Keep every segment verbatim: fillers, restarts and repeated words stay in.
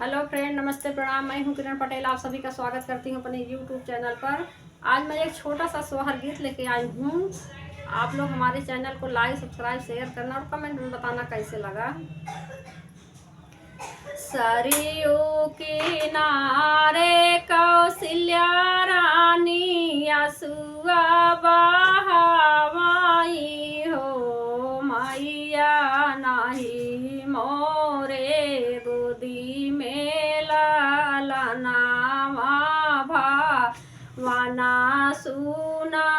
Hello friend, नमस्ते, प्रणाम। मैं हूं किरण पटेल, आप सभी का स्वागत करती हूं अपने YouTube channel पर। आज मैं एक छोटा सा सोहर गीत लेके आई हूं। आप लोग हमारे channel को like, subscribe, share करना और comment में बताना कैसे लगा। सरयू किनारे कौशल्या रानी असुआ बहावाई हो मैया, नाही मोरे गोदी में लालनावा भा वना सुना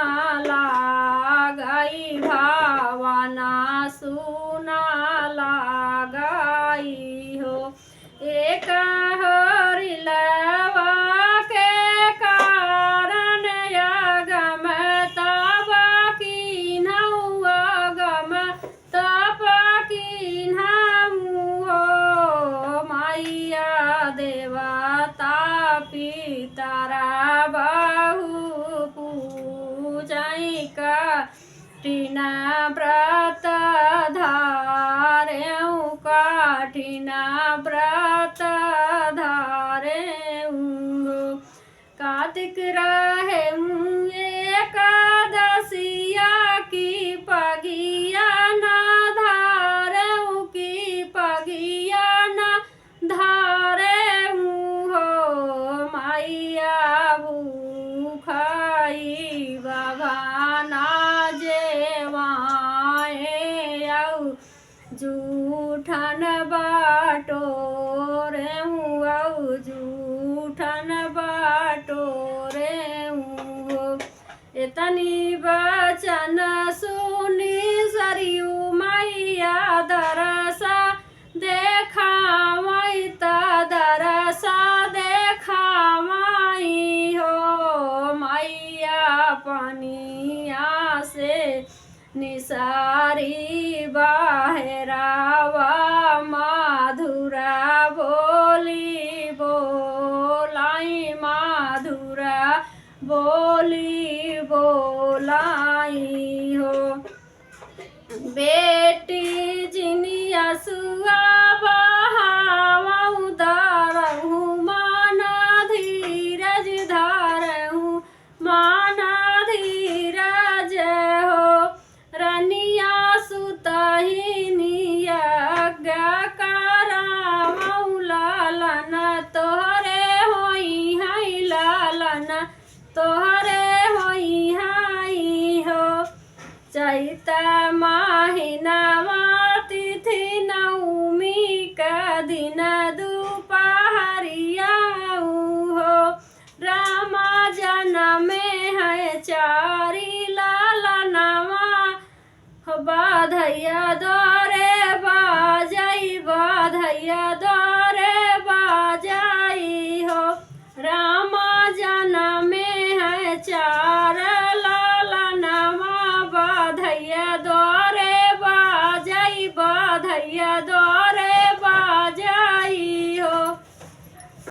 लागई, भावना सुना लागई हो। एक होरिलवा के कारण अगम तब कीन्हऊ, अगम तब कीन्हऊ हो मैया, देवता पितरा बहु पूजई कठिन व्रत धारेउ, कठिन व्रत धारेउ हो। कार्तिक रहेउ एकादशिया की पगिया ना धारेउ, की पगिया ना धारेउ हो मैया, भूखाई बभाना जेवाए अउ जूठन बाटोरेउ, अउ जूठन बाटोरेउ हो। एतनी बचन सुनी सरयू मैया दरसा देखावई, त दरसा देखावई हो मैया, पनिया से निसारी बहरावा, मधुरा बोली बोलाई, मधुरा बोली बोलाई हो। बेटी जिनी असुआ बहावउ धरहु, माना धीरज धरहु, माना धीरज हो। रनिया सुतही नियग करावउ लालन, तोहरे होइहैं लालन, तोहरे होइहैं हो। चैत महिनवा तिथि नवमी क दिन दुपहरिया हो। रामा जनमे हैं चारी लालनवा हो। बधइया द्वारे बाजई, बधइया द्वारे बाजई हो। रामा जनमे हैं चार लालनवा, बधइया द्वारे बाजई, बधइया द्वारे